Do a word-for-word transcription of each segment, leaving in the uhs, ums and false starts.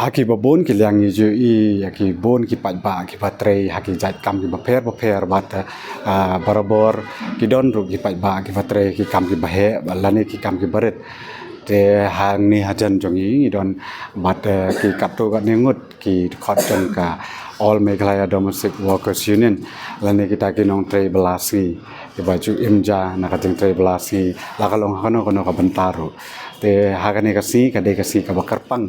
Ha ki babun ki liang ngi ju i ïa ki bun ki paidbah ki ba trei ha ki jait kam ki bapher bapher bad, ah, barabor ki don ruh ki paidbah ki ba trei ki kam ki baheh lane ki kam ki barit. Te hangne hajan jong ngi ngi don bad, eh, ki katto katne ngut ki dkhot jong ka All Meghalaya Domestic Workers Union lane kita ki nongtrei bylla sngi ki ba ju im ja na ka jingtrei bylla sngi la ka long ha kano kano ka bynta ruh. Te ha kane ka sngi ka dei ka sngi ka ba kyrpang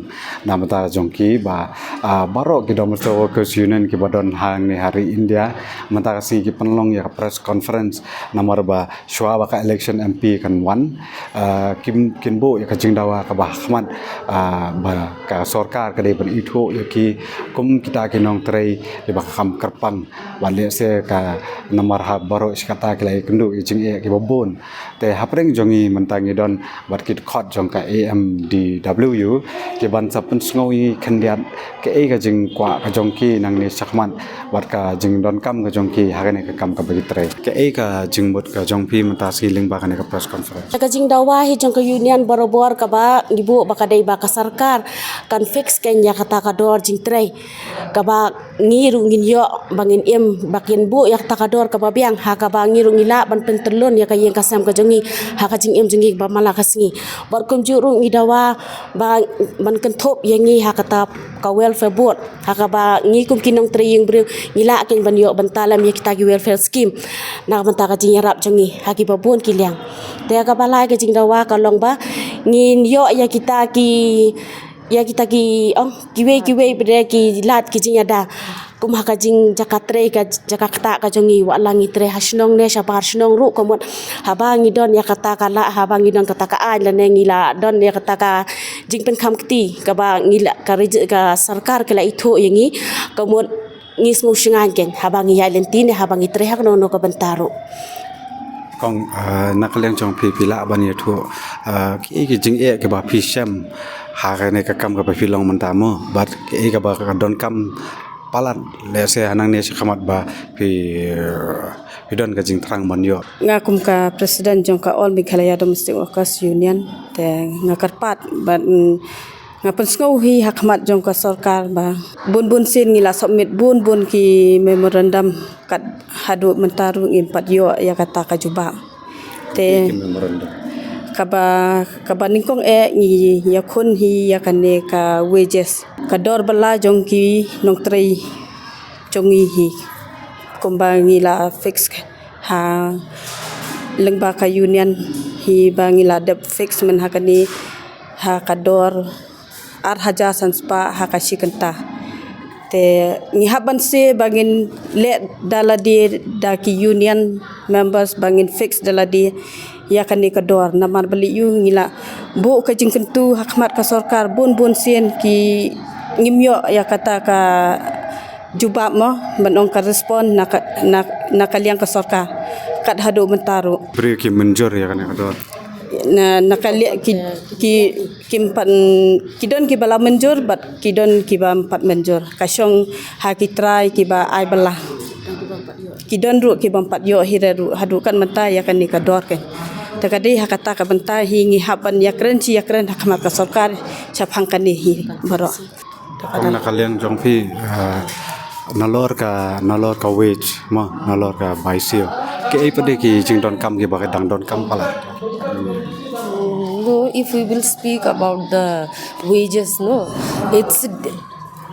na bynta jong ki ba, ah, baroh ki Domestic Workers Union ki ba don hangne ha ri India mynta ka sngi ki pynlong ïa ka press conference namar ba shuwa ba ka election M P kan wan, ah, kin, kin buh ïa ka jingdawa ka ba ha khmat, ah, ba ka sorkar ka dei ban ithuh ïa ki kum kita ki nongtrei ki ba ka kam kyrpang. Bad lehse ka namar ha baroh shi katta ki la ïakynduh ïa jingeh ki babun. Te hapdeng jong ngi mynta ngi don bad ki dkhot jong ka A M D W ki ban sa pynsngew ïa ngi khyndiat kaei ka jingkwah ka jong ki nangne shakhmat bad ka jingdonkam ka jong ki ha kane ka kam ka ba ki trei. Kaei ka jingmut ka jong phi mynta sngi lyngba kane ka press conference? Ka jingdawa hi jong ka union barabor ka ba ngi buh ba ka dei ba ka sorkar kan fix kein ïa kata ka dor jingtrei. Ka ba ngi ruh ngin ïoh ba ngin im ba kin buh ïa kata ka dor ka ba biang ha ka ba ngi ruh ngi lah ban pyntyllun ïa ka ïing ka sem ka jong ngi ha ka jingim jong ngi ba man la ka sngi. Bad kumjuh ruh ngi dawa ba ban kynthup ïa ngi ha kata ka welfare board ha ka ba ngi kum ki nongtrei ïing briew ngi lah kein ban ïoh ban talem ïa kita ki welfare scheme na ka bynta ka jingïarap jong ngi ha ki babun ki liang. Te ha ka ba lai ka jingdawa ka long ba ngin ïoh ïa kita ki ïa kita ki, ong, kiwei kiwei pat de ki lad ki jingïada kum ha ka jingjaka trei ka jaka ktah ka jong ngi, wat la ngi trei ha shnong ne shabar shnong ruh, ka mut haba ngi don ïa kata ka la, haba ngi don kata ka aiñ lane ngi la don ïa kata ka jingpynkham kti kaba ngi la ka rij-, ka sorkar ka la ithuh ïa ngi, ka mut ngi sngew shngaiñ kein haba ngi ïaid lynti ne haba ngi trei ha kano kano ka bynta ruh. Kong, ah, na ka liang jong phi, phi lah ban ïathuh, ah, ki, ki jingeh kiba phi shem ha kane ka kam kaba phi long mynta mo, bad ki, kiba ka donkam palat lehse hangne shakhmat ba phi, ah, phi don ka jingthrang ban ïoh. Nga kum ka president jong ka All Meghalaya Domestic Workers Union, te nga kyrpad bad, mm, nga pynsngew hi ha khmat jong ka sorkar ba bun bun sien ngi la submit bun bun ki memorandum, kat haduh mynta ruh ngim pat ïoh ïa kata ka jubab. Te ki memorandum kaba, kaba nyngkong eh ngi ïakhun hi ïa kane ka wages, ka dor bylla jong ki nongtrei jong ngi hi, kumba ngi la fix ha lyngba ka union hi ba ngi la dep fix mynta ha kane ha ka dor ar hajar san spah ha ka shi kynta. Te ngi hap ban sngewbha ngin leh da lade da ki union members ba ngin fix da lade ïa kane ka dor. Namar balei, ïoh ngi la buh ka jingkyntu ha khmat ka sorkar bun bun sien ki ngim ïoh ïa kata ka jubab mo, ban ong ka respond na ka, na, na ka liang ka sorkar kat haduh mynta ruh. Briew ki mynjur ïa kane ka dor. Na, na ka liang ki, ki, kim pat, ki don kiba la mynjur bad ki don kiba ym pat mynjur. Ka shong ha ki trai kiba ai bylla. Ki don ruh kiba ym pat ïoh hi ruh haduh kat mynta ïa kane ka dor kein. Te ka dei ha kata ka bynta hi ngi hap ban ïakren shi ïakren ha khmat ka sorkar shaphang kane hi baroh. Kong, na ka liang jong phi, ah, nalor ka, nalor ka wage mo, nalor ka bai siew, kiei pat de ki jingdonkam kiba ka dang donkam palat? No, if we will speak about the wages, no, it's,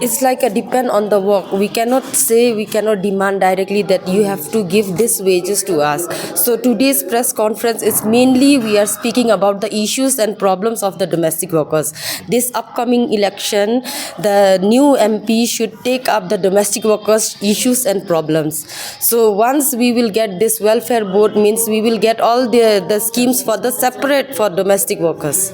it's like a depend on the work. We cannot say, we cannot demand directly that you have to give this wages to us. So today's press conference is mainly we are speaking about the issues and problems of the domestic workers. This upcoming election, the new M P should take up the domestic workers' issues and problems. So once we will get this welfare board, means we will get all the, the schemes for the separate for domestic workers.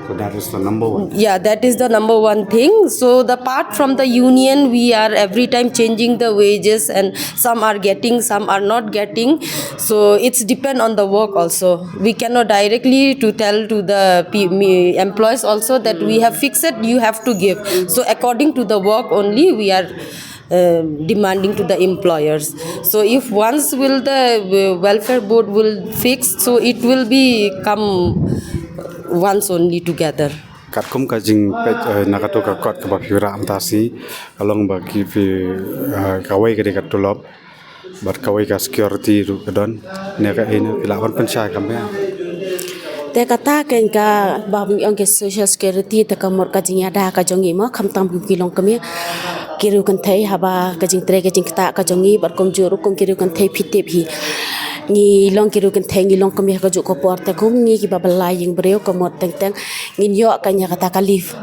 So that is the number one. Yeah, that is the number one thing. So the part from the union, we are every time changing the wages, and some are getting, some are not getting. So it's depend on the work also. We cannot directly to tell to the pe-, me-, employees also that we have fixed, you have to give. So according to the work only, we are, uh, demanding to the employers. So if once will the, uh, welfare board will fix, so it will be come once only together. Katkum ka jingpeit, eh, na katu ka kot kaba phi rah mynta shi, ka long ba ki phi, eh, kawei ka dei ka tulop bad kawei ka security ruh ka don. Ne ka ina phi lah ban pynshai kam ya. Te kata kein kaba ngi ong ka social security, te ka mut ka jingïada ka jong ngi mo, khamtam ki longkmie ki riew kynthei haba ka jingtrei ka jingktah ka jong ngi, bad kumjuh ruh kum ki riew kynthei phi tip hi, ngi long ki riew kynthei, ngi longkmie ha kajuh ka por. Te kum ngi kiba bylla ïing briew, ka mut teng teng ngin ïoh ka nia kata ka leave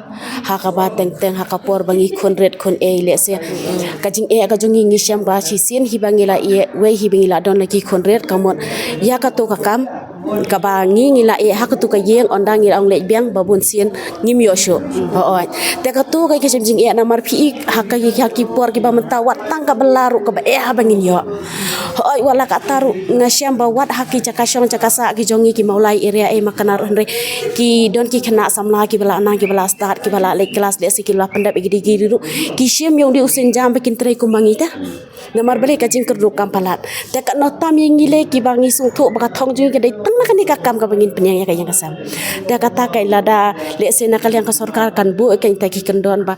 ha kaba teng teng ha ka por ba ngi khun rit khun ei. Lehse ka jingeh ka jong ngi, ngi shem ba shisien hi ba ngi la ïeh, wei hi ba ngi la don la ki khun rit, ka mut ïa katu ka kam kaba ngi, ngi la ïeh ha katu ka ïing, ynda ngi la ong leit biang ba bun sien ngim ïoh shuh. Hooid. Te katu ka ka shem jingeh, namar phi i ha ka, ha ki por kiba mynta wat tang ka bylla ruh kaba eh haba ngin ïoh. Hooid, wat la katta ruh nga shem ba wat ha ki jaka shong jaka sah ki jong ngi ki Mawlai area, eh, Makana ruh, hynrei ki don ki khynnah samla kiba la nang, kiba la stad, kiba la leit klas, lehse kiba la pyndep ïa ki degree ruh, ki shem ïa u dei u sienjam ba kin trei kum ma ngi te. Namar balei? Ka jingkyrduh kam palat. Te katno tam ïa ngi lei kiba ngi sngewthuh ba ka thong jong ngi ka dei tang na kane ka kam kaba ngin pynïeng ïa ka ïing ka sem. Te kata kein lada lehse na ka liang ka sorkar kan buh kein, te ki kyndon ba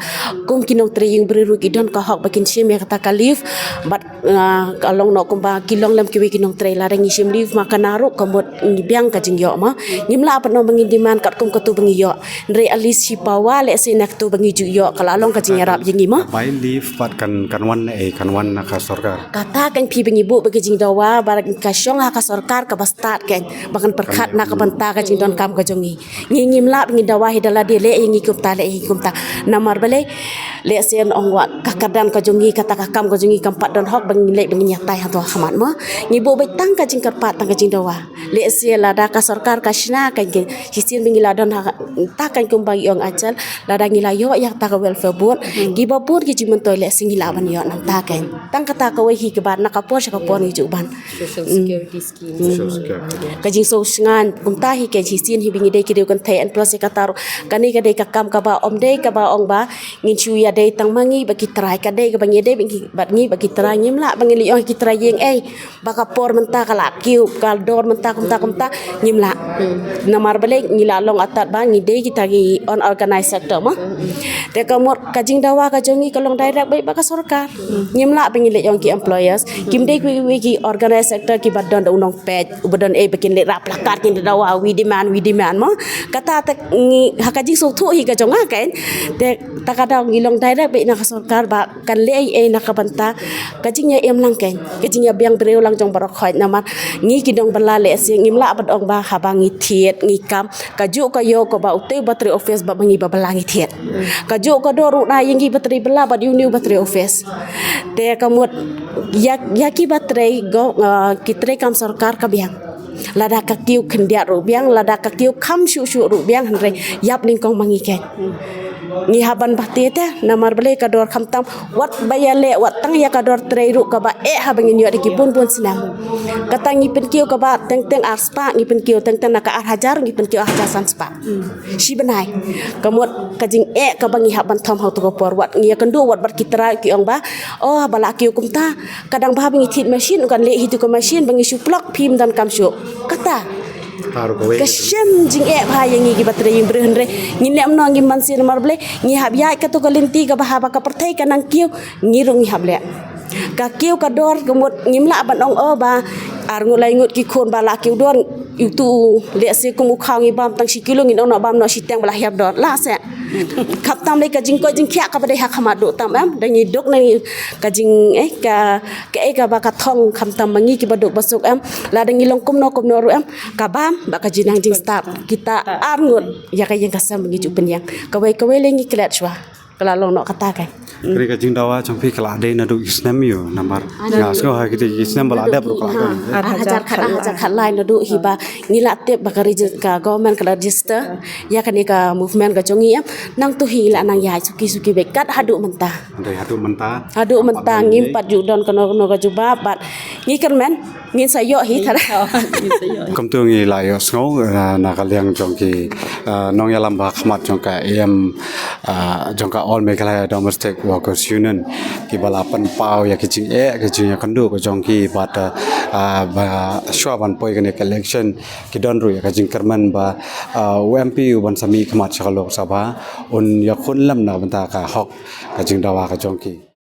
kum ki nongtrei ïing briew ruh ki don ka hok ba kin shim ïa kata ka leave. Bad, ah, ka long noh kumba ki long lem kiwei ki nongtrei, lada ngi shim leave Makana ruh ka mut ngi biang ka jingïoh mo. Ngim lah ban ong ba ngin demand katkum katu ba ngi ïoh. Hynrei at least shi pawa lehse na katu ba ngi ju ïoh, ka la long ka jingïarap ïa ngi mo. Bai leave pat kan, kan wan na, eh, kan wan na ka sorkar. Kata kein phi, ba ngi buh ba ka jingdawa ba ka shong ha ka sorkar kaba stad kein, ba kan pyrkhat na ka bynta ka jingdonkam ka jong ngi. Ngi ngim lah ba ngi dawa hi da lade leh ïa ngi kumta, leh ïa ngi kumta. Namar balei? Lehse ong wa ka kyrdan ka jong ngi, kata ka kam ka jong ngi kam pat don hok ba ngin leit ba ngin ïatai hangto ha khmat mo. Ngi buh beit tang ka jingkyrpad, tang ka jingdawa. Lehse lada ka sorkar ka shna kein, shisien ba ngi la don ha, ta kein kumba ngi ong Achal, lada ngi la ïoh ïa kata ka welfare board, kiba bun ki jingmyntoi lehse ngi lah ban ïoh nangta kein. Tang kata kawei hi kaba na ka por sha ka por ngi ju ban. Social security scheme. Social security. Ka jingsngewsynei kumta hi kein, shisien hi ba ngi dei ki riew kynthei, and plus ïa kata ruh kane ka dei ka kam kaba ym dei kaba ong ba ngin shu ïadei tang ma ngi bad ki trai, ka dei kaba ngi ïadei bad ngi, bad ngi bad ki trai. Ngim lah ba ngin leit ong ki trai ïing ei ba ka por mynta ka la kiew, ka dor mynta kumta kumta, ngim lah. Namar balei? Ngi la long artat ba ngi dei kita ki unorganized sector mo. Te ka mut ka jingdawa ka jong ngi ka long direct beit bad ka sorkar. Ngim lah ba ngin leit ong ki employers. Kim dei kiwei kiwei ki organized sector kiba don da u nongpeit uba don ei ba kin leit rah placard kin dawa, "We demand, we demand" mo. Kata te ngi, ha ka jingsngewthuh hi ka jong nga kein. Te ta ka daw ngi long direct beit na ka sorkar ba kan leh ei ei na ka bynta ka jingïaim lang kein, ka jingïabiang briew lang jong baroh khoit. Namar ngi ki nongbylla lehse ngim lah ban ong ba haba ngi thied ngi kam, kajuh ka ïew kaba utei ba trei office bad ba ngi ba bylla ngi thied. Kajuh ka dor u nai ïa ngi ba trei bylla bad ïa une uba trei office. Te ka mut ïa, ïa kiba trei go, ah, ki trei kam sorkar ka biang. Lada ka kiew khyndiat ruh biang, lada ka kiew kham shuh shuh ruh biang, hynrei ïap nyngkong ma ngi kein. Ngi hap ban bha te te, namar balei? Ka dor khamtam, wat ba ïaleh, wat tang ïa ka dor trei ruh kaba eh haba ngin ïoh da ki bun bun snem. Kata ngi pynkiew kaba teng teng ar spah, ngi pynkiew teng teng na ka ar hajar, ngi pynkiew ar hajar san spah. Shi bnai. Ka mut ka jingeh kaba ngi hap ban thom ha utu ka por. Wat ngi ïakynduh wat bad ki trai ki ong ba, "Oh, ba la kiew kumta, ka dang bha ba ngi thied machine, kan leh hi tu ka machine ba ngi shu plug, phim donkam shuh." Kata ka shem jingeh bha ïa ngi kiba trei ïing briew, hynrei ngin leh kumno, ngim mynsiem, namar balei? Ngi hap ïaid katu ka lynti kaba haba ka pyrthei ka nang kiew, ngi ruh ngi hap leh. Ka kiew ka dor ka mut ngim lah ban ong, oh, ba ar ngut lai ngut ki khun ba la kiew dor, utu lehse kum u khaw ngi bam tang shi kilo, ngin ong noh bam noh shiteng ba la hiar dor. Lah se. Khamtam lei ka jingkoit jingkhiah kaba dei ha khmat, duh tam em, da ngi duk na ngi ka jing, eh, ka, kaei kaba ka thong, khamtam ma ngi kiba duk ba suk em. Lada ngi long kumno kumno ruh em, ka bam bad ka jingnang jingstad kita ar ngut ïa ka ïing ka sem ngi ju pynïeng. Kawei kawei lei ngi klet shuwa. Ka la long noh kata kein. Kane ka jingdawa jong phi ka la dei naduh ki snem ïa u, namar nga sngew ha kiti ki snem ba la dep ruh ka la dei. Ar hajar khat, ar hajar khatlai, naduh hi ba ngi la tip ba ka regis-, ka government ka la register ïa kane ka movement ka jong ngi em. Nangtu hi la nang ïaid suki suki beit kat haduh mynta. Haduh mynta. Haduh mynta ngim pat ju don kano kano ka jubab bad ngi kyrmen ngin sa ïoh hi tharai. Kumtu ngi la ïohsngew, eh, na ka liang jong ki, eh, nongïalam ba khmat jong ka A M, eh, jong ka All Meghalaya Domestic Workers Union kiba la pynpaw ïa ki jingeh, ki jingïakynduh ka jong ki bad, ah, ba shuwa ban poi kane ka election ki don ruh ïa ka jingkyrmen ba, ah, u M P u ban sa mih khmat sha ka Lok Sabha un ïakhun lem na ka bynta ka hok ka jingdawa ka jong ki.